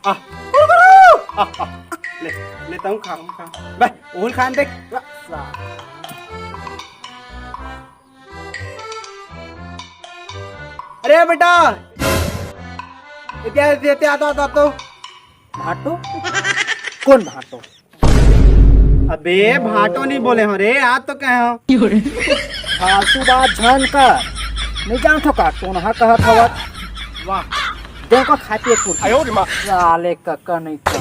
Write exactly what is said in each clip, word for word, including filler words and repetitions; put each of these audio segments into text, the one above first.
आ, कुरकुरू। आ, आ, ले, लेता हूँ, खा, खा। बे, ओहू ल खान दे। सा-, अरे बेटा, इतिहास देते आता, आता तो। भाटो? कौन भाटो? अबे, भाटो नहीं बोले हो रे, आज तो कहे हो। फालतू बात झन कर। नहीं जानथो का, टोनहा कहत हवत। वाह। देखो खाती है कुर्सी। आयो रे माँ। साले कक्का नहीं कर।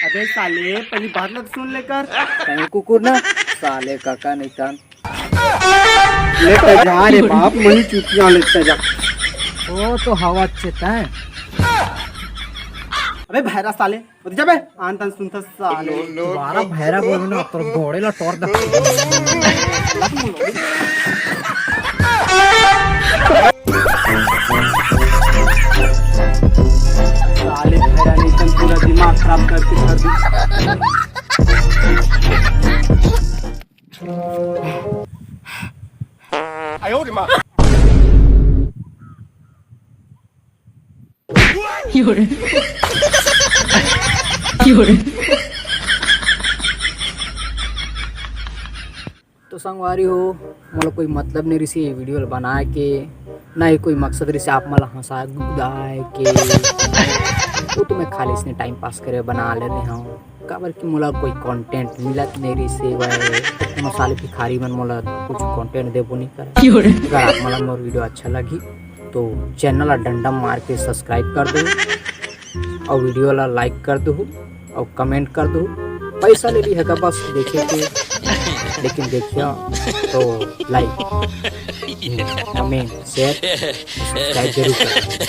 अबे साले, पहली बात ला तो सुन लेकर। कहीं कुकुर ना, साले कक्का नहीं कर। लेकर जा रे बाप, मही चुतिया लेकर जा। ओ तो हवा अच्छे तय। अबे भैरा साले, उठ जा बे, आन तन सुनता साले। दोबारा भैरा बोलू ना, तोर गोड़े ला तोड़ दे। साले भैरा ने एकदम पूरा दिमाग खराब करके धर दी। तो संगवारी हो, मोला कोई मतलब नहीं रहिसे ये वीडियो ला बनाए के, ना ही कोई मकसद रहिसे आप मन ला हंसाए गुदगुदाए के। वो तो मैं खाली इसने टाइम पास करे बना ले रहे हूँ, काबर कि मोला कोई कंटेंट मिलत नहीं रहिसे, वह कोनो साले भिखारी मन मोला कुछ कंटेंट देबो नहीं करे। अगर आप मन ला मोर वीडियो अच्छा लगी तो चैनल ला डंडा मार के सब्सक्राइब कर दो और वीडियो ला लाइक कर दो और कमेंट कर दो। पैसा ले ली है का बस देखे के, लेकिन देखिया तो लाइक, कमेंट, शेयर, सब्सक्राइब जरूर कर।